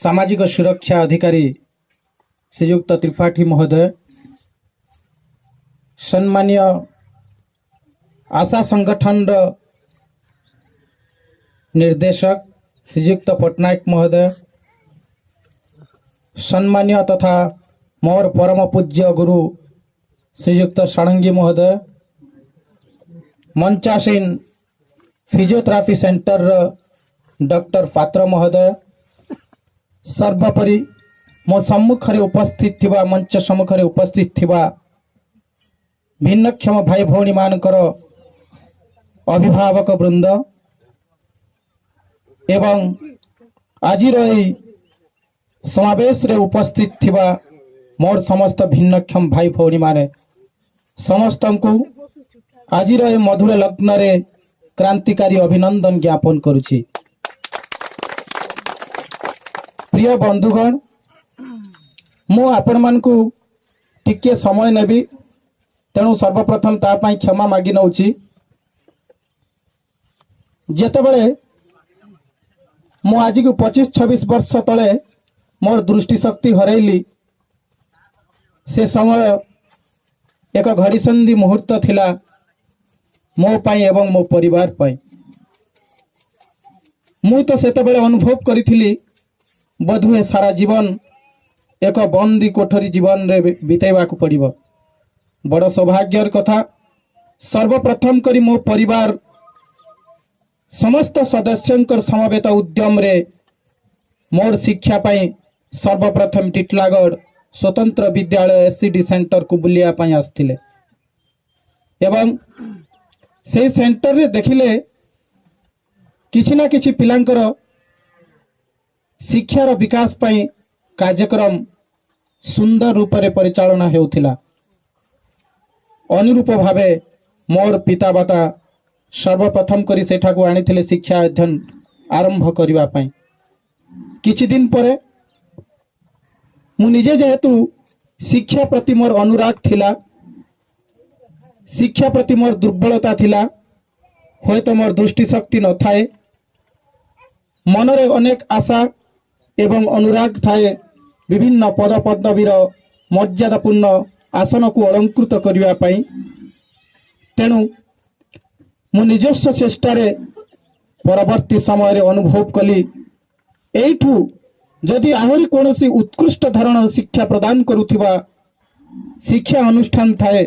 ସାମାଜିକ ସୁରକ୍ଷା ଅଧିକାରୀ ଶ୍ରୀଯୁକ୍ତ ତ୍ରିପାଠୀ ମହୋଦୟ, ସମ୍ମାନୀୟ ଆଶା ସଂଗଠନର ନିର୍ଦ୍ଦେଶକ ଶ୍ରୀଯୁକ୍ତ ପଟ୍ଟନାୟକ ମହୋଦୟ, ସମ୍ମାନୀୟ ତଥା ମୋର ପରମ ପୂଜ୍ୟ ଗୁରୁ ଶ୍ରୀଯୁକ୍ତ ଷଡ଼ଙ୍ଗୀ ମହୋଦୟ, ମଞ୍ଚାସୀନ ଫିଜିଓଥେରାପି ସେଣ୍ଟରର ଡକ୍ଟର ପାତ୍ର ମହୋଦୟ, ସର୍ବୋପରି ମୋ ସମ୍ମୁଖରେ ଉପସ୍ଥିତ ଥିବା, ମଞ୍ଚ ସମ୍ମୁଖରେ ଉପସ୍ଥିତ ଥିବା ଭିନ୍ନକ୍ଷମ ଭାଇ ଭଉଣୀମାନଙ୍କର ଅଭିଭାବକ ବୃନ୍ଦ ଏବଂ ଆଜିର ଏହି ସମାବେଶରେ ଉପସ୍ଥିତ ଥିବା ମୋର ସମସ୍ତ ଭିନ୍ନକ୍ଷମ ଭାଇ ଭଉଣୀମାନେ, ସମସ୍ତଙ୍କୁ ଆଜିର ଏହି ମଧୁର ଲଗ୍ନରେ କ୍ରାନ୍ତିକାରୀ ଅଭିନନ୍ଦନ ଜ୍ଞାପନ କରୁଛି। ପ୍ରିୟ ବନ୍ଧୁଗଣ, ମୁଁ ଆପଣମାନଙ୍କୁ ଟିକିଏ ସମୟ ନେବି, ତେଣୁ ସର୍ବପ୍ରଥମ ତା ପାଇଁ କ୍ଷମା ମାଗି ନେଉଛି। ଯେତେବେଳେ ମୁଁ ଆଜିକୁ 25-26 ବର୍ଷ ତଳେ ମୋର ଦୃଷ୍ଟିଶକ୍ତି ହରାଇଲି, ସେ ସମୟ ଏକ ଘଡ଼ିସନ୍ଧି ମୁହୂର୍ତ୍ତ ଥିଲା ମୋ ପାଇଁ ଏବଂ ମୋ ପରିବାର ପାଇଁ। ମୁଁ ତ ସେତେବେଳେ ଅନୁଭବ କରିଥିଲି, ବୋଧହୁଏ ସାରା ଜୀବନ ଏକ ବନ୍ଦୀ କୋଠରୀ ଜୀବନରେ ବିତେଇବାକୁ ପଡ଼ିବ। ବଡ଼ ସୌଭାଗ୍ୟର କଥା, ସର୍ବପ୍ରଥମ କରି ମୋ ପରିବାର ସମସ୍ତ ସଦସ୍ୟଙ୍କର ସମବେତ ଉଦ୍ୟମରେ ମୋର ଶିକ୍ଷା ପାଇଁ ସର୍ବପ୍ରଥମ ଟିଟଲାଗଡ଼ ସ୍ୱତନ୍ତ୍ର ବିଦ୍ୟାଳୟ ଏସ୍ସିଡି ସେଣ୍ଟରକୁ ବୁଲିବା ପାଇଁ ଆସିଥିଲେ ଏବଂ ସେଇ ସେଣ୍ଟରରେ ଦେଖିଲେ କିଛି ନା କିଛି ପିଲାଙ୍କର ଶିକ୍ଷାର ବିକାଶ ପାଇଁ କାର୍ଯ୍ୟକ୍ରମ ସୁନ୍ଦର ରୂପରେ ପରିଚାଳନା ହେଉଥିଲା। ଅନୁରୂପ ଭାବେ ମୋର ପିତାମାତା ସର୍ବପ୍ରଥମ କରି ସେଠାକୁ ଆଣିଥିଲେ ଶିକ୍ଷା ଅଧ୍ୟୟନ ଆରମ୍ଭ କରିବା ପାଇଁ। କିଛି ଦିନ ପରେ ମୁଁ ନିଜେ ଯେହେତୁ ଶିକ୍ଷା ପ୍ରତି ମୋର ଅନୁରାଗ ଥିଲା, ଶିକ୍ଷା ପ୍ରତି ମୋର ଦୁର୍ବଳତା ଥିଲା, ହୁଏତ ମୋର ଦୃଷ୍ଟିଶକ୍ତି ନଥାଏ, ମନରେ ଅନେକ ଆଶା ଏବଂ ଅନୁରାଗ ଥାଏ ବିଭିନ୍ନ ପଦପଦବୀର ମର୍ଯ୍ୟାଦାପୂର୍ଣ୍ଣ ଆସନକୁ ଅଳଙ୍କୃତ କରିବା ପାଇଁ। ତେଣୁ ମୁଁ ନିଜସ୍ୱ ଚେଷ୍ଟାରେ ପରବର୍ତ୍ତୀ ସମୟରେ ଅନୁଭବ କଲି, ଏଇଠୁ ଯଦି ଆହୁରି କୌଣସି ଉତ୍କୃଷ୍ଟ ଧରଣର ଶିକ୍ଷା ପ୍ରଦାନ କରୁଥିବା ଶିକ୍ଷା ଅନୁଷ୍ଠାନ ଥାଏ,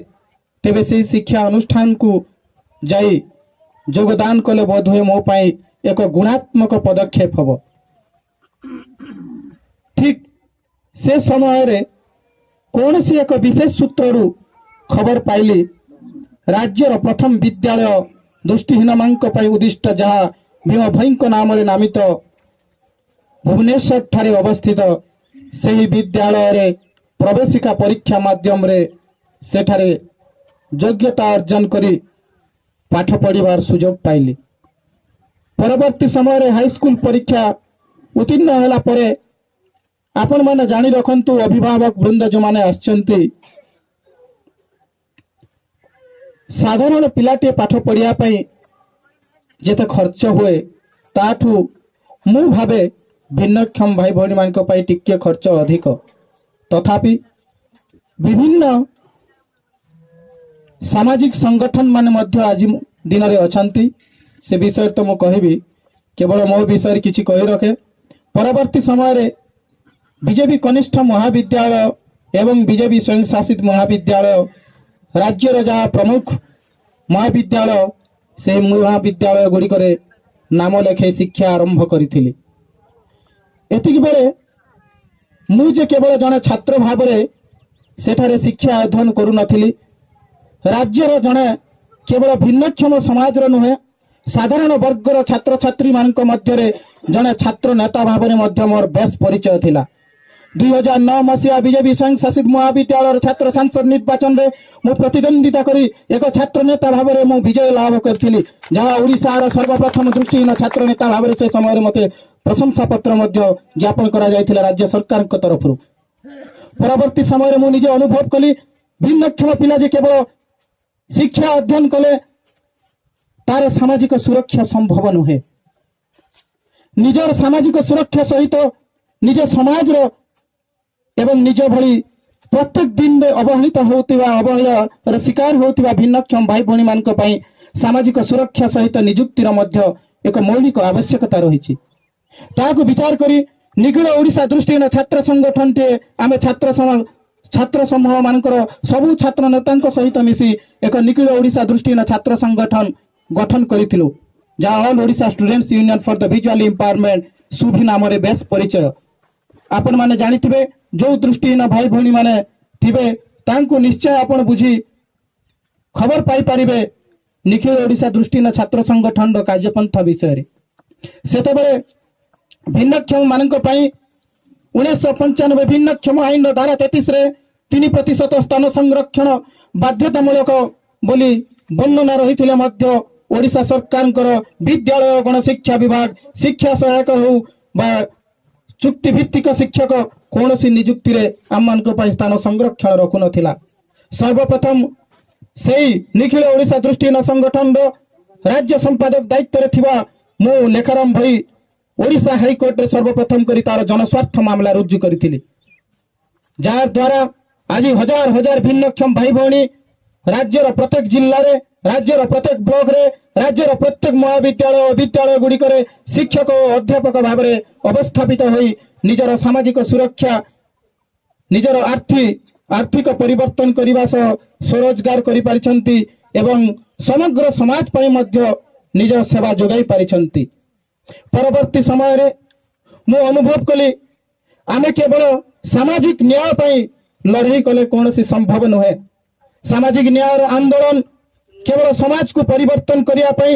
ତେବେ ସେହି ଶିକ୍ଷା ଅନୁଷ୍ଠାନକୁ ଯାଇ ଯୋଗଦାନ କଲେ ବୋଧହୁଏ ମୋ ପାଇଁ ଏକ ଗୁଣାତ୍ମକ ପଦକ୍ଷେପ ହେବ। ଠିକ ସେ ସମୟରେ କୌଣସି ଏକ ବିଶେଷ ସୂତ୍ରରୁ ଖବର ପାଇଲି, ରାଜ୍ୟର ପ୍ରଥମ ବିଦ୍ୟାଳୟ ଦୃଷ୍ଟିହୀନମାନଙ୍କ ପାଇଁ ଉଦ୍ଦିଷ୍ଟ, ଯାହା ଭୀମ ଭୋଇଙ୍କ ନାମରେ ନାମିତ, ଭୁବନେଶ୍ୱର ଠାରେ ଅବସ୍ଥିତ, ସେହି ବିଦ୍ୟାଳୟରେ ପ୍ରବେଶିକା ପରୀକ୍ଷା ମାଧ୍ୟମରେ ସେଠାରେ ଯୋଗ୍ୟତା ଅର୍ଜନ କରି ପାଠ ପଢ଼ିବାର ସୁଯୋଗ ପାଇଲି। ପରବର୍ତ୍ତୀ ସମୟରେ ହାଇସ୍କୁଲ ପରୀକ୍ଷା ଉତ୍ତୀର୍ଣ୍ଣ ହେଲା ପରେ, ଆପଣମାନେ ଜାଣି ରଖନ୍ତୁ, ଅଭିଭାବକ ବୃନ୍ଦ ଯେଉଁମାନେ ଆସିଛନ୍ତି, ସାଧାରଣ ପିଲାଟିଏ ପାଠ ପଢ଼ିବା ପାଇଁ ଯେତେ ଖର୍ଚ୍ଚ ହୁଏ, ତାଠୁ ମୁଁ ଭାବେ ଭିନ୍ନକ୍ଷମ ଭାଇ ଭଉଣୀମାନଙ୍କ ପାଇଁ ଟିକିଏ ଖର୍ଚ୍ଚ ଅଧିକ। ତଥାପି ବିଭିନ୍ନ ସାମାଜିକ ସଂଗଠନ ମାନେ ମଧ୍ୟ ଆଜି ଦିନରେ ଅଛନ୍ତି। ସେ ବିଷୟରେ ତ ମୁଁ କହିବି, କେବଳ ମୋ ବିଷୟରେ କିଛି କହି ରଖେ। ପରବର୍ତ୍ତୀ ସମୟରେ ବିଜେପି କନିଷ୍ଠ ମହାବିଦ୍ୟାଳୟ ଏବଂ ବିଜେପି ସ୍ୱୟଂଶାସିତ ମହାବିଦ୍ୟାଳୟ, ରାଜ୍ୟର ଯାହା ପ୍ରମୁଖ ମହାବିଦ୍ୟାଳୟ, ସେହି ମହାବିଦ୍ୟାଳୟ ଗୁଡ଼ିକରେ ନାମ ଲେଖାଇ ଶିକ୍ଷା ଆରମ୍ଭ କରିଥିଲି। ଏତିକି ବେଳେ ମୁଁ ଯେ କେବଳ ଜଣେ ଛାତ୍ର ଭାବରେ ସେଠାରେ ଶିକ୍ଷା ଅଧ୍ୟୟନ କରୁନଥିଲି, ରାଜ୍ୟର ଜଣେ କେବଳ ଭିନ୍ନକ୍ଷମ ସମାଜର ନୁହେଁ, ସାଧାରଣ ବର୍ଗର ଛାତ୍ରଛାତ୍ରୀମାନଙ୍କ ମଧ୍ୟରେ ଜଣେ ଛାତ୍ର ନେତା ଭାବରେ ମଧ୍ୟ ମୋର ବେଶ ପରିଚୟ ଥିଲା। 2009 ମସିହା ବିଜେପି ସ୍ୱୟଂଶାସିତ ମହାବିଦ୍ୟାଳୟର ଛାତ୍ର ସାଂସଦ ନିର୍ବାଚନରେ ମୁଁ ପ୍ରତିଦ୍ୱନ୍ଦିତା କରି ଏକ ଛାତ୍ର ନେତା ଭାବରେ ମୁଁ ବିଜୟ ଲାଭ କରିଥିଲି, ଯାହା ଓଡ଼ିଶାର ସର୍ବପ୍ରଥମ ଦୃଷ୍ଟିହୀନ ଛାତ୍ର ନେତା ଭାବରେ ସେ ସମୟରେ ମୋତେ ପ୍ରଶଂସା ପତ୍ର ମଧ୍ୟ ଜ୍ଞାପନ କରାଯାଇଥିଲା ରାଜ୍ୟ ସରକାରଙ୍କ ତରଫରୁ। ପରବର୍ତ୍ତୀ ସମୟରେ ମୁଁ ନିଜେ ଅନୁଭବ କଲି, ଭିନ୍ନକ୍ଷମ ପିଲା ଯେ କେବଳ ଶିକ୍ଷା ଅଧ୍ୟୟନ କଲେ ତାର ସାମାଜିକ ସୁରକ୍ଷା ସମ୍ଭବ ନୁହେଁ। ନିଜର ସାମାଜିକ ସୁରକ୍ଷା ସହିତ ନିଜ ସମାଜର ଏବଂ ନିଜ ଭଳି ପ୍ରତ୍ୟେକ ଦିନରେ ଅବହେଳିତ ହେଉଥିବା, ଅବହେଳାର ଶିକାର ହେଉଥିବା ଭିନ୍ନକ୍ଷମ ଭାଇ ଭଉଣୀମାନଙ୍କ ପାଇଁ ସାମାଜିକ ସୁରକ୍ଷା ସହିତ ନିଯୁକ୍ତିର ମଧ୍ୟ ଏକ ମୌଳିକ ଆବଶ୍ୟକତା ରହିଛି। ତାହାକୁ ବିଚାର କରି ନିଖିଳ ଓଡ଼ିଶା ଦୃଷ୍ଟିହୀନ ଛାତ୍ର ସଂଗଠନଟିଏ ଆମେ ଛାତ୍ର ସମୂହ ମାନଙ୍କର ସବୁ ଛାତ୍ର ନେତାଙ୍କ ସହିତ ମିଶି ଏକ ନିଖିଳ ଓଡ଼ିଶା ଦୃଷ୍ଟିହୀନ ଛାତ୍ର ସଂଗଠନ ଗଠନ କରିଥିଲୁ, ଯାହା All Odisha Students Union for the Visual Impairment, Subhi ନାମରେ ବେଶ ପରିଚୟ। ଆପଣମାନେ ଜାଣିଥିବେ, ଯୋଉ ଦୃଷ୍ଟିହୀନ ଭାଇ ଭଉଣୀ ମାନେ ଥିବେ, ତାଙ୍କୁ ନିଶ୍ଚୟ ଆପଣ ବୁଝି ଖବର ପାଇପାରିବେ ନିଖିଳ ଓଡ଼ିଶା ଦୃଷ୍ଟିହୀନ ଛାତ୍ର ସଂଗଠନର କାର୍ଯ୍ୟପନ୍ଥା ବିଷୟରେ। ସେତେବେଳେ ଭିନ୍ନକ୍ଷମ ମାନଙ୍କ ପାଇଁ 1995 ଭିନ୍ନକ୍ଷମ ଆଇନର ଧାରା 33ରେ 3% ସ୍ଥାନ ସଂରକ୍ଷଣ ବାଧ୍ୟତାମୂଳକ ବୋଲି ବର୍ଣ୍ଣନା ରହିଥିଲେ ମଧ୍ୟ ଓଡ଼ିଶା ସରକାରଙ୍କର ବିଦ୍ୟାଳୟ ଗଣଶିକ୍ଷା ବିଭାଗ ଶିକ୍ଷା ସହାୟକ ହେଉ ବା ଚୁକ୍ତି ଭିତ୍ତିକ ଶିକ୍ଷକ, କୌଣସି ନିଯୁକ୍ତିରେ ଆମମାନଙ୍କ ପାଇଁ ସ୍ଥାନ ସଂରକ୍ଷଣ ରଖୁନଥିଲା। ସର୍ବପ୍ରଥମ ସେଇ ନିଖିଳ ଓଡ଼ିଶା ଦୃଷ୍ଟିହୀନ ସଂଗଠନର ରାଜ୍ୟ ସମ୍ପାଦକ ଦାୟିତ୍ୱରେ ଥିବା ମୁଁ ଲେଖାରାମ ଭୋଇ ଓଡ଼ିଶା ହାଇକୋର୍ଟରେ ସର୍ବପ୍ରଥମ କରି ତାର ଜନସ୍ୱାର୍ଥ ମାମଲା ରୁଜୁ କରିଥିଲି, ଯାହା ଦ୍ୱାରା ଆଜି ହଜାର ହଜାର ଭିନ୍ନକ୍ଷମ ଭାଇ ଭଉଣୀ ରାଜ୍ୟର ପ୍ରତ୍ୟେକ ଜିଲ୍ଲାରେ, ରାଜ୍ୟର ପ୍ରତ୍ୟେକ ବ୍ଲକରେ, ରାଜ୍ୟର ପ୍ରତ୍ୟେକ ମହାବିଦ୍ୟାଳୟ ଓ ବିଦ୍ୟାଳୟ ଗୁଡ଼ିକରେ ଶିକ୍ଷକ ଓ ଅଧ୍ୟାପକ ଭାବରେ ଅବସ୍ଥାପିତ ହୋଇ ନିଜର ସାମାଜିକ ସୁରକ୍ଷା, ନିଜର ଆର୍ଥିକ ପରିବର୍ତ୍ତନ କରିବା ସହ ସ୍ୱରୋଜଗାର କରିପାରିଛନ୍ତି ଏବଂ ସମଗ୍ର ସମାଜ ପାଇଁ ମଧ୍ୟ ନିଜ ସେବା ଯୋଗାଇ ପାରିଛନ୍ତି। ପରବର୍ତ୍ତୀ ସମୟରେ ମୁଁ ଅନୁଭବ କଲି, ଆମେ କେବଳ ସାମାଜିକ ନ୍ୟାୟ ପାଇଁ ଲଢ଼େଇ କଲେ କୌଣସି ସମ୍ଭବ ନୁହେଁ। ସାମାଜିକ ନ୍ୟାୟର ଆନ୍ଦୋଳନ କେବଳ ସମାଜକୁ ପରିବର୍ତ୍ତନ କରିବା ପାଇଁ,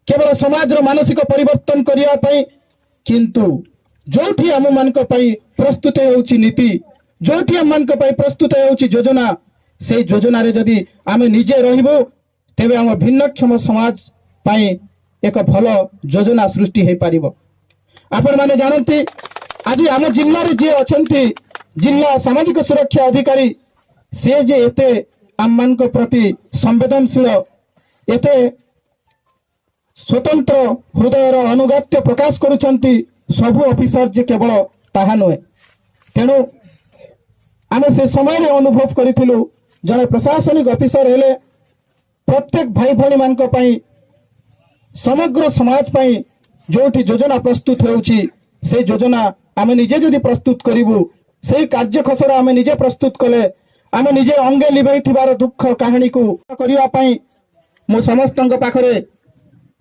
କେବଳ ସମାଜର ମାନସିକ ପରିବର୍ତ୍ତନ କରିବା ପାଇଁ, କିନ୍ତୁ ଯୋଉଠି ଆମମାନଙ୍କ ପାଇଁ ପ୍ରସ୍ତୁତ ହେଉଛି ନୀତି, ଯୋଉଠି ଆମମାନଙ୍କ ପାଇଁ ପ୍ରସ୍ତୁତ ହେଉଛି ଯୋଜନା, ସେଇ ଯୋଜନାରେ ଯଦି ଆମେ ନିଜେ ରହିବୁ, ତେବେ ଆମ ଭିନ୍ନକ୍ଷମ ସମାଜ ପାଇଁ ଏକ ଭଲ ଯୋଜନା ସୃଷ୍ଟି ହେଇପାରିବ। ଆପଣମାନେ ଜାଣନ୍ତି, ଆଜି ଆମ ଜିଲ୍ଲାରେ ଯିଏ ଅଛନ୍ତି ଜିଲ୍ଲା ସାମାଜିକ ସୁରକ୍ଷା ଅଧିକାରୀ, ସେ ଯେ ଏତେ ଆମମାନଙ୍କ ପ୍ରତି ସମ୍ବେଦନଶୀଳ, ଏତେ ସ୍ୱତନ୍ତ୍ର ହୃଦୟର ଆନୁଗତ୍ୟ ପ୍ରକାଶ କରୁଛନ୍ତି, ସବୁ ଅଫିସର ଯେ କେବଳ ତାହା ନୁହେଁ। ତେଣୁ ଆମେ ସେ ସମୟରେ ଅନୁଭବ କରିଥିଲୁ, ଜଣେ ପ୍ରଶାସନିକ ଅଫିସର ହେଲେ ପ୍ରତ୍ୟେକ ଭାଇ ଭଉଣୀମାନଙ୍କ ପାଇଁ, ସମଗ୍ର ସମାଜ ପାଇଁ ଯୋଉଠି ଯୋଜନା ପ୍ରସ୍ତୁତ ହେଉଛି, ସେଇ ଯୋଜନା ଆମେ ନିଜେ ଯଦି ପ୍ରସ୍ତୁତ କରିବୁ, ସେଇ କାର୍ଯ୍ୟ ଖସଡ଼ା ଆମେ ନିଜେ ପ୍ରସ୍ତୁତ କଲେ, ଆମେ ନିଜେ ଅଙ୍ଗେ ଲିଭେଇଥିବାର ଦୁଃଖ କାହାଣୀକୁ କରିବା ପାଇଁ ମୁଁ ସମସ୍ତଙ୍କ ପାଖରେ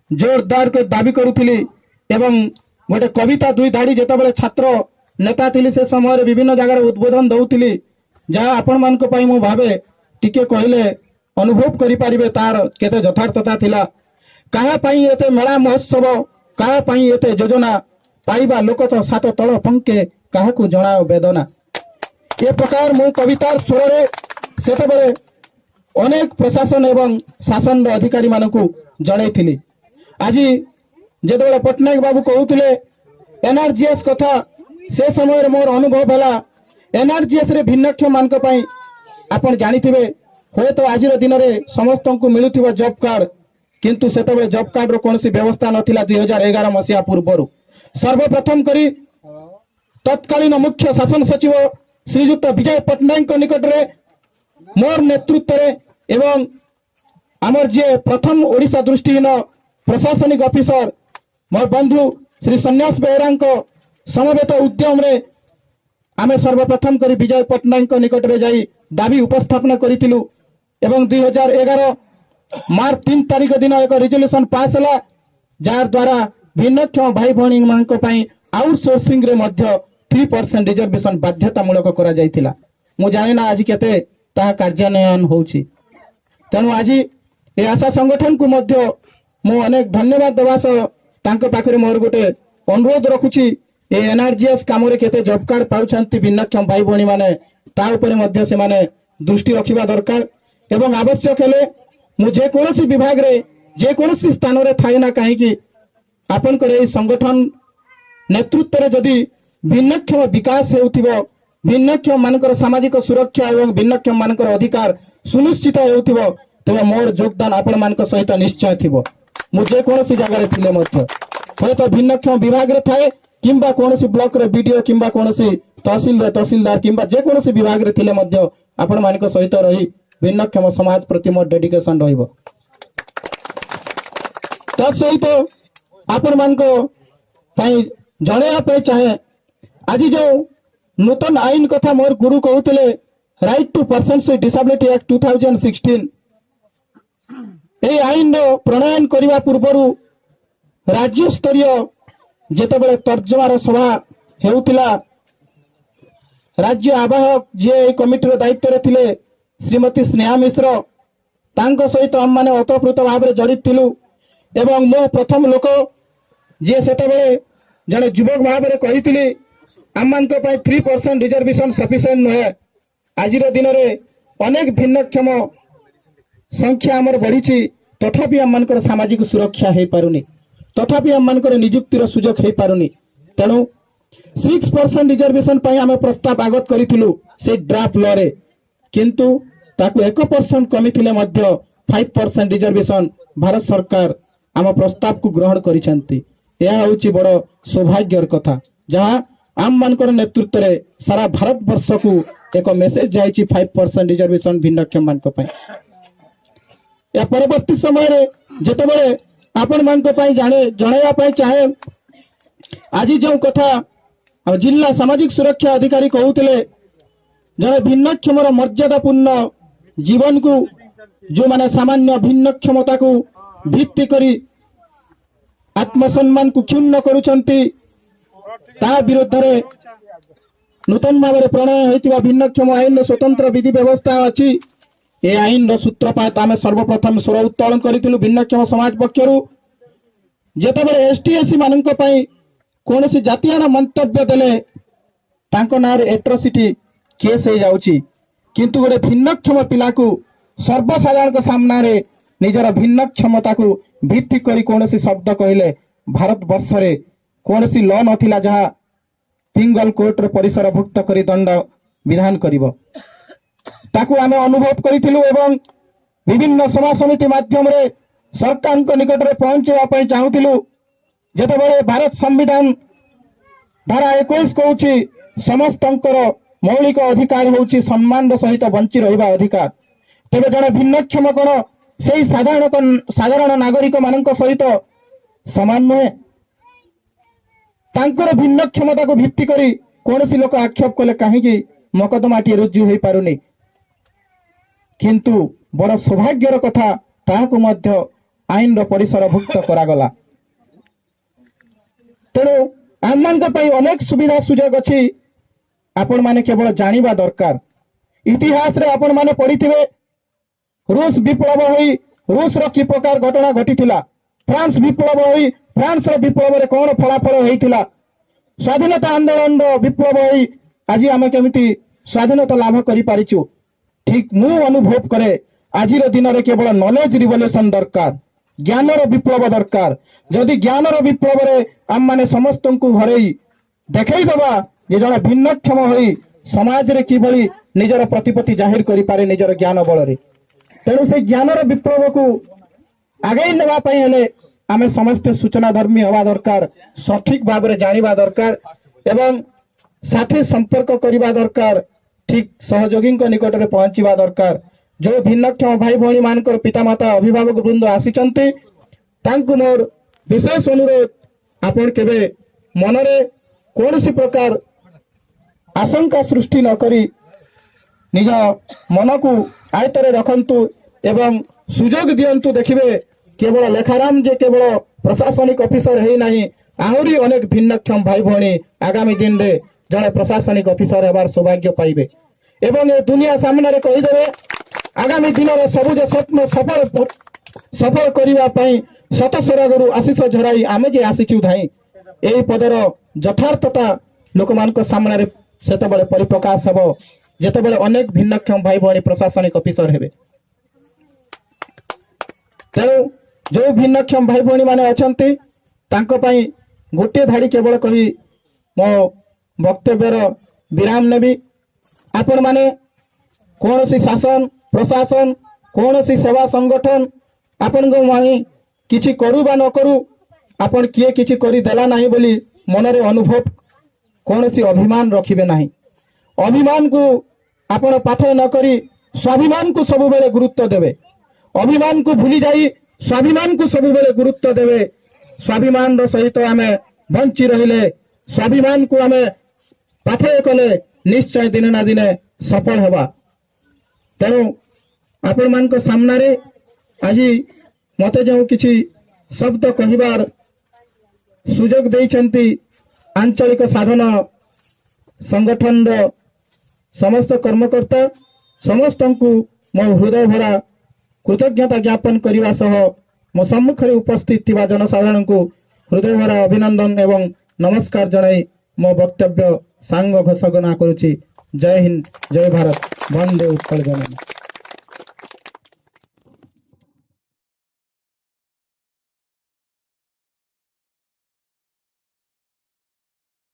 ଜୋରଦାର କରି ଦାବି କରୁଥିଲି। ଏବଂ ଗୋଟେ କବିତା ଦୁଇ ଧାଡ଼ି, ଯେତେବେଳେ ଛାତ୍ର ନେତା ଥିଲି, ସେ ସମୟରେ ବିଭିନ୍ନ ଜାଗାରେ ଉଦ୍ବୋଧନ ଦଉଥିଲି, ଯାହା ଆପଣମାନଙ୍କ ପାଇଁ ମୁଁ ଭାବେ ଟିକେ କହିଲେ ଅନୁଭବ କରିପାରିବେ ତାର କେତେ ଯଥାର୍ଥତା ଥିଲା। କାହା ପାଇଁ ଏତେ ମେଳା ମହୋତ୍ସବ, କାହା ପାଇଁ ଏତେ ଯୋଜନା? ପାଇବା ଲୋକ ତ ସାତ ତଳ ପଙ୍କେ, କାହାକୁ ଜଣାଅ ବେଦନା? ଏ ପ୍ରକାର ମୁଁ କବିତାର ସ୍ୱରରେ ସେତେବେଳେ ଅନେକ ପ୍ରଶାସନ ଏବଂ ଶାସନର ଅଧିକାରୀ ମାନଙ୍କୁ ଜଣେଇଥିଲି। ଆଜି ଯେତେବେଳେ ପଟ୍ଟନାୟକ ବାବୁ କହୁଥିଲେ ଏନ୍ଆରଜିଏସ୍ କଥା, ସେ ସମୟରେ ମୋର ଅନୁଭବ ହେଲା ଏନ୍ଆରଜିଏସ୍ ରେ ଭିନ୍ନକ୍ଷମ ମାନଙ୍କ ପାଇଁ, ଆପଣ ଜାଣିଥିବେ ହୁଏତ, ଆଜିର ଦିନରେ ସମସ୍ତଙ୍କୁ ମିଳୁଥିବ ଜବ୍ କାର୍ଡ, କିନ୍ତୁ ସେତେବେଳେ ଜବ୍ କାର୍ଡର କୌଣସି ବ୍ୟବସ୍ଥା ନଥିଲା 2011 ମସିହା ପୂର୍ବରୁ। ସର୍ବପ୍ରଥମ କରି ତତ୍କାଳୀନ ମୁଖ୍ୟ ଶାସନ ସଚିବ ଶ୍ରୀଯୁକ୍ତ ବିଜୟ ପଟ୍ଟନାୟକଙ୍କ ନିକଟରେ ମୋର ନେତୃତ୍ୱରେ ଏବଂ ଆମର ଯିଏ ପ୍ରଥମ ଓଡ଼ିଶା ଦୃଷ୍ଟିହୀନ ପ୍ରଶାସନିକ ଅଫିସର ମୋର ବନ୍ଧୁ ଶ୍ରୀ ସନ୍ନ୍ୟାସ ବେହେରାଙ୍କ ସମବେତ ଉଦ୍ୟମରେ ଆମେ ସର୍ବପ୍ରଥମ କରି ବିଜୟ ପଟ୍ଟନାୟକଙ୍କ ନିକଟରେ ଯାଇ ଦାବି ଉପସ୍ଥାପନ କରିଥିଲୁ ଏବଂ 2011 ମାର୍ଚ୍ଚ 3 ତାରିଖ ଦିନ ଏକ ରିଜଲ୍ୟୁସନ ପାସ୍ ହେଲା, ଯାହା ଦ୍ୱାରା ଭିନ୍ନକ୍ଷମ ଭାଇ ଭଉଣୀମାନଙ୍କ ପାଇଁ ଆଉଟସୋର୍ସିଂରେ ମଧ୍ୟ 3% ରିଜର୍ଭେସନ ବାଧ୍ୟତାମୂଳକ କରାଯାଇଥିଲା। ମୁଁ ଜାଣେ ନା ଆଜି କେତେ ତାହା କାର୍ଯ୍ୟାନ୍ୱୟନ ହେଉଛି। ତେଣୁ ଆଜି ଏ ଆଶା ସଂଗଠନକୁ ମଧ୍ୟ ମୁଁ ଅନେକ ଧନ୍ୟବାଦ ଦେବା ସହ ତାଙ୍କ ପାଖରେ ମୋର ଗୋଟେ ଅନୁରୋଧ ରଖୁଛି, ଏ ଏନ୍ଆରଜିଏସ୍ କାମରେ କେତେ ଜବ୍ କାର୍ଡ ପାଉଛନ୍ତି ଭିନ୍ନକ୍ଷମ ଭାଇ ଭଉଣୀ ମାନେ, ତା ଉପରେ ମଧ୍ୟ ସେମାନେ ଦୃଷ୍ଟି ରଖିବା ଦରକାର। ଏବଂ ଆବଶ୍ୟକ ହେଲେ ମୁଁ ଯେକୌଣସି ବିଭାଗରେ, ଯେକୌଣସି ସ୍ଥାନରେ ଥାଏ ନା କାହିଁକି, ଆପଣଙ୍କର ଏଇ ସଂଗଠନ ନେତୃତ୍ୱରେ ଯଦି ଭିନ୍ନକ୍ଷମ ବିକାଶ ହେଉଥିବ, ଭିନ୍ନକ୍ଷମ ମାନଙ୍କର ସାମାଜିକ ସୁରକ୍ଷା ଏବଂ ଭିନ୍ନକ୍ଷମ ମାନଙ୍କର ଅଧିକାର ସୁନିଶ୍ଚିତ ହେଉଥିବ, ତେବେ ମୋର ଯୋଗଦାନ ଆପଣମାନଙ୍କ ସହିତ ନିଶ୍ଚୟ ଥିବ। ମୁଁ ଯେକୌଣସି ଜାଗାରେ ଥିଲେ ମଧ୍ୟ, ହୁଏତ ଭିନ୍ନକ୍ଷମ ବିଭାଗରେ ଥାଏ କିମ୍ବା କିମ୍ବା କୌଣସି ବ୍ଲକର ବିଡିଓ କିମ୍ବା କୌଣସି ତହସିଲର ତହସିଲଦାର କିମ୍ବା ଯେକୌଣସି ବିଭାଗରେ ଥିଲେ ମଧ୍ୟ ଆପଣମାନଙ୍କ ସହିତ ରହି ଭିନ୍ନକ୍ଷମ ସମାଜ ପ୍ରତି ମୋର ଡେଡିକେସନ ରହିବ। ତା ସହିତ ଆପଣମାନଙ୍କ ପାଇଁ ଜଣେଇବା ପାଇଁ ଚାହେଁ, ଆଜି ଯୋଉ ନୂତନ ଆଇନ କଥା ମୋର ଗୁରୁ କହୁଥିଲେ, Right to Persons with Disability Act 2016, ଏଇ ଆଇନର ପ୍ରଣୟନ କରିବା ପୂର୍ବରୁ ରାଜ୍ୟ ସ୍ତରୀୟ ଯେତେବେଳେ ତର୍ଜମାର ସଭା ହେଉଥିଲା, ରାଜ୍ୟ ଆବାହକ ଯିଏ ଏହି କମିଟିର ଦାୟିତ୍ୱରେ ଥିଲେ, ଶ୍ରୀମତୀ ସ୍ନେହା ମିଶ୍ର, ତାଙ୍କ ସହିତ ଆମମାନେ ଓତପ୍ରୋତ ଭାବରେ ଜଡ଼ିତ ଥିଲୁ ଏବଂ ମୁଁ ପ୍ରଥମ ଲୋକ ଯିଏ ସେତେବେଳେ ଜଣେ ଯୁବକ ଭାବରେ କହିଥିଲି, ଆମମାନଙ୍କ ପାଇଁ 3% ରିଜର୍ଭେସନ ସଫିସିଏଣ୍ଟ ନୁହେଁ। ଆଜିର ଦିନରେ ଅନେକ ଭିନ୍ନକ୍ଷମ ସଂଖ୍ୟା ଆମର ବଢିଛି, ତଥାପି ଆମମାନଙ୍କର ସାମାଜିକ ସୁରକ୍ଷା ହେଇପାରୁନି, ତଥାପି ଆମମାନଙ୍କର ନିଯୁକ୍ତିର ସୁଯୋଗ ହେଇପାରୁନି। ତେଣୁ 6% ରିଜର୍ଭେସନ ପାଇଁ ଆମେ ପ୍ରସ୍ତାବ ଆଗତ କରିଥିଲୁ ସେଇ ଡ୍ରାଫ୍ଟ ଲରେ। କିନ୍ତୁ ତାକୁ 1% କମିଥିଲେ ମଧ୍ୟ 5% ରିଜର୍ଭେସନ ଭାରତ ସରକାର ଆମ ପ୍ରସ୍ତାବକୁ ଗ୍ରହଣ କରିଛନ୍ତି। ଏହା ହେଉଛି ବଡ ସୌଭାଗ୍ୟର କଥା, ଯାହା ଆମମାନଙ୍କର ନେତୃତ୍ୱରେ ସାରା ଭାରତ ବର୍ଷକୁ ଏକ ମେସେଜ ଯାଇଛି, 5% ରିଜର୍ଭେସନ ଭିନ୍ନକ୍ଷମ ମାନଙ୍କ ପାଇଁ। ଏହା ପରବର୍ତ୍ତୀ ସମୟରେ ଯେତେବେଳେ ଆପଣମାନଙ୍କ ପାଇଁ ଜାଣେ ଜଣାଇବା ପାଇଁ ଚାହେଁ, ଆଜି ଯେଉଁ କଥା ଆମ ଜିଲ୍ଲା ସାମାଜିକ ସୁରକ୍ଷା ଅଧିକାରୀ କହୁଥିଲେ, ଜଣେ ଭିନ୍ନକ୍ଷମର ମର୍ଯ୍ୟାଦାପୂର୍ଣ୍ଣ ଜୀବନକୁ ଯେଉଁମାନେ ସାମାନ୍ୟ ଭିନ୍ନକ୍ଷମତାକୁ ଭିତ୍ତି କରି ଆତ୍ମସମ୍ମାନକୁ କ୍ଷୁଣ୍ଣ କରୁଛନ୍ତି, ତା ବିରୁଦ୍ଧରେ ନୂତନ ଭାବରେ ପ୍ରଣୟନ ହୋଇଥିବା ଭିନ୍ନକ୍ଷମ ଆଇନର ସ୍ୱତନ୍ତ୍ର ବିଧି ବ୍ୟବସ୍ଥା ଅଛି। ଏ ଆଇନର ସୂତ୍ରପାତ ଆମେ ସର୍ବପ୍ରଥମ ସ୍ୱର ଉତ୍ତୋଳନ କରିଥିଲୁ ଭିନ୍ନକ୍ଷମ ସମାଜ ପକ୍ଷରୁ। ଯେତେବେଳେ ଏସଟି ଏସସି ମାନଙ୍କ ପାଇଁ କୌଣସି ଜାତିଆଣ ମନ୍ତବ୍ୟ ଦେଲେ ତାଙ୍କ ନାଁରେ ଏଟ୍ରୋସିଟି କେସ୍ ହେଇଯାଉଛି, କିନ୍ତୁ ଗୋଟେ ଭିନ୍ନକ୍ଷମ ପିଲାକୁ ସର୍ବସାଧାରଣଙ୍କ ସାମ୍ନାରେ ନିଜର ଭିନ୍ନକ୍ଷମତାକୁ ଭିତ୍ତି କରି କୌଣସି ଶବ୍ଦ କହିଲେ ଭାରତ ବର୍ଷରେ କୌଣସି ଲ ନଥିଲା ଯାହା ପିଙ୍ଗଲ କୋର୍ଟର ପରିସରଭୁକ୍ତ କରି ଦଣ୍ଡ ବିଧାନ କରିବ। ତାକୁ ଆମେ ଅନୁଭବ କରିଥିଲୁ ଏବଂ ବିଭିନ୍ନ ସଭା ସମିତି ମାଧ୍ୟମରେ ସରକାରଙ୍କ ନିକଟରେ ପହଞ୍ଚିବା ପାଇଁ ଚାହୁଁଥିଲୁ। ଯେତେବେଳେ ଭାରତ ସମ୍ବିଧାନ ଧାରା 21 କହୁଛି, ସମସ୍ତଙ୍କର ମୌଳିକ ଅଧିକାର ହେଉଛି ସମ୍ମାନର ସହିତ ବଞ୍ଚି ରହିବା ଅଧିକାର, ତେବେ ଜଣେ ଭିନ୍ନକ୍ଷମ କଣ ସେଇ ସାଧାରଣ ସାଧାରଣ ନାଗରିକ ମାନଙ୍କ ସହିତ ସମାନ ନୁହେଁ? ତାଙ୍କର ଭିନ୍ନକ୍ଷମତାକୁ ଭିତ୍ତି କରି କୌଣସି ଲୋକ ଆକ୍ଷେପ କଲେ କାହିଁକି ମକଦ୍ଦମାଟିଏ ରୁଜୁ ହେଇପାରୁନି? କିନ୍ତୁ ବଡ ସୌଭାଗ୍ୟର କଥା, ତାହାକୁ ମଧ୍ୟ ଆଇନର ପରିସରଭୁକ୍ତ କରାଗଲା। ତେଣୁ ଆମମାନଙ୍କ ପାଇଁ ଅନେକ ସୁବିଧା ସୁଯୋଗ ଅଛି, ଆପଣମାନେ କେବଳ ଜାଣିବା ଦରକାର। ଇତିହାସରେ ଆପଣମାନେ ପଢିଥିବେ, ରୁଷ ବିପ୍ଳବ ହୋଇ ରୁଷର କି ପ୍ରକାର ଘଟଣା ଘଟିଥିଲା, ଫ୍ରାନ୍ସ ବିପ୍ଳବ ହୋଇ ଫ୍ରାନ୍ସର ବିପ୍ଳବରେ କଣ ଫଳାଫଳ ହେଇଥିଲା, ସ୍ୱାଧୀନତା ଆନ୍ଦୋଳନର ବିପ୍ଳବ ହୋଇ ଆଜି ଆମେ କେମିତି ସ୍ୱାଧୀନତା ଲାଭ କରିପାରିଛୁ। ଠିକ ମୁଁ ଅନୁଭବ କରେ, ଆଜିର ଦିନରେ କେବଳ ନଲେଜ ରିଭଲ୍ୟୁସନ ଦରକାର, ଜ୍ଞାନର ବିପ୍ଳବ ଦରକାର। ଯଦି ଜ୍ଞାନର ବିପ୍ଳବରେ ଆମମାନେ ସମସ୍ତଙ୍କୁ ହରେଇ ଦେଖେଇଦବା ଯେ ଜଣେ ଭିନ୍ନକ୍ଷମ ହୋଇ ସମାଜରେ କିଭଳି ନିଜର ପ୍ରତିପତ୍ତି ଜାହିର କରିପାରେ ନିଜର ଜ୍ଞାନ ବଳରେ। ତେଣୁ ସେଇ ଜ୍ଞାନର ବିପ୍ଳବକୁ ଆଗେଇ ନେବା ପାଇଁ ହେଲେ ଆମେ ସମସ୍ତେ ସୂଚନା ଧର୍ମୀ ହେବା ଦରକାର, ସଠିକ ଭାବରେ ଜାଣିବା ଦରକାର ଏବଂ ସାଥୀ ସମ୍ପର୍କ କରିବା ଦରକାର, ଠିକ ସହଯୋଗୀଙ୍କ ନିକଟରେ ପହଞ୍ଚିବା ଦରକାର। ଯୋଉ ଭିନ୍ନକ୍ଷମ ଭାଇ ଭଉଣୀ ମାନଙ୍କର ପିତାମାତା, ଅଭିଭାବକ ବୃନ୍ଦ ଆସିଛନ୍ତି, ତାଙ୍କୁ ମୋର ବିଶେଷ ଅନୁରୋଧ, ଆପଣ କେବେ ମନରେ କୌଣସି ପ୍ରକାର ଆଶଙ୍କା ସୃଷ୍ଟି ନ କରି ନିଜ ମନକୁ ଆୟତରେ ରଖନ୍ତୁ ଏବଂ ସୁଯୋଗ ଦିଅନ୍ତୁ। ଦେଖିବେ, କେବଳ ଲେଖାରାମ ଯେ କେବଳ ପ୍ରଶାସନିକ ଅଫିସର ହେଇନାହିଁ, ଆହୁରି ଅନେକ ଭିନ୍ନକ୍ଷମ ଭାଇ ଭଉଣୀ ଆଗାମୀ ଦିନରେ ଜଣେ ପ୍ରଶାସନିକ ଅଫିସର ହେବାର ସୌଭାଗ୍ୟ ପାଇବେ ଏବଂ ଏ ଦୁନିଆ ସାମ୍ନାରେ କହିଦେବେ, ଆଗାମୀ ଦିନର ସବୁଜ ସ୍ୱପ୍ନ ସଫଳ ସଫଳ କରିବା ପାଇଁ ଶତ ସ୍ୱରଗରୁ ଆଶିଷ ଝରାଇ ଆମେ ଯେ ଆସିଛୁ ଧାଇଁ, ଏହି ପଦର ଯଥାର୍ଥତା ଲୋକମାନଙ୍କ ସାମ୍ନାରେ ସେତେବେଳେ ପରିପ୍ରକାଶ ହେବ, ଯେତେବେଳେ ଅନେକ ଭିନ୍ନକ୍ଷମ ଭାଇ ଭଉଣୀ ପ୍ରଶାସନିକ ଅଫିସର ହେବେ। ତେଣୁ ଯୋଉ ଭିନ୍ନକ୍ଷମ ଭାଇ ଭଉଣୀ ମାନେ ଅଛନ୍ତି, ତାଙ୍କ ପାଇଁ ଗୋଟିଏ ଧାଡ଼ି କେବଳ କହି ମୋ ବକ୍ତବ୍ୟର ବିରାମ ନେବି। ଆପଣମାନେ କୌଣସି ଶାସନ ପ୍ରଶାସନ, କୌଣସି ସେବା ସଂଗଠନ ଆପଣଙ୍କ ପାଇଁ କିଛି କରୁ ବା ନ କରୁ, ଆପଣ କିଏ କିଛି କରିଦେଲା ନାହିଁ ବୋଲି ମନରେ ଅନୁଭବ କୌଣସି ଅଭିମାନ ରଖିବେ ନାହିଁ। ଅଭିମାନକୁ ଆପଣ ପାଥେୟ ନ କରି ସ୍ୱାଭିମାନକୁ ସବୁବେଳେ ଗୁରୁତ୍ୱ ଦେବେ। ଅଭିମାନକୁ ଭୁଲି ଯାଇ ସ୍ୱାଭିମାନକୁ ସବୁବେଳେ ଗୁରୁତ୍ୱ ଦେବେ। ସ୍ୱାଭିମାନର ସହିତ ଆମେ ବଞ୍ଚି ରହିଲେ, ସ୍ୱାଭିମାନକୁ ଆମେ ପାଥେୟ କଲେ, ନିଶ୍ଚୟ ଦିନେ ନା ଦିନେ ସଫଳ ହେବା। ତେଣୁ ଆପଣମାନଙ୍କ ସାମ୍ନାରେ ଆଜି ମତେ ଯେଉଁ କିଛି ଶବ୍ଦ କହିବାର ସୁଯୋଗ ଦେଇଛନ୍ତି ଆଞ୍ଚଳିକ ସାଧନ ସଂଗଠନର ସମସ୍ତ କର୍ମକର୍ତ୍ତା, ସମସ୍ତଙ୍କୁ ମୋ ହୃଦୟ ଭରା କୃତଜ୍ଞତା ଜ୍ଞାପନ କରିବା ସହ ମୋ ସମ୍ମୁଖରେ ଉପସ୍ଥିତ ଥିବା ଜନସାଧାରଣଙ୍କୁ ହୃଦୟ ଭରା ଅଭିନନ୍ଦନ ଏବଂ ନମସ୍କାର ଜଣାଇ ମୋ ବକ୍ତବ୍ୟ ସାଙ୍ଗ ଘୋଷଣା କରୁଛି। ଜୟ ହିନ୍ଦ, ଜୟ ଭାରତ, ବନ୍ଦେ ଉତ୍କଳ ଜନନୀ।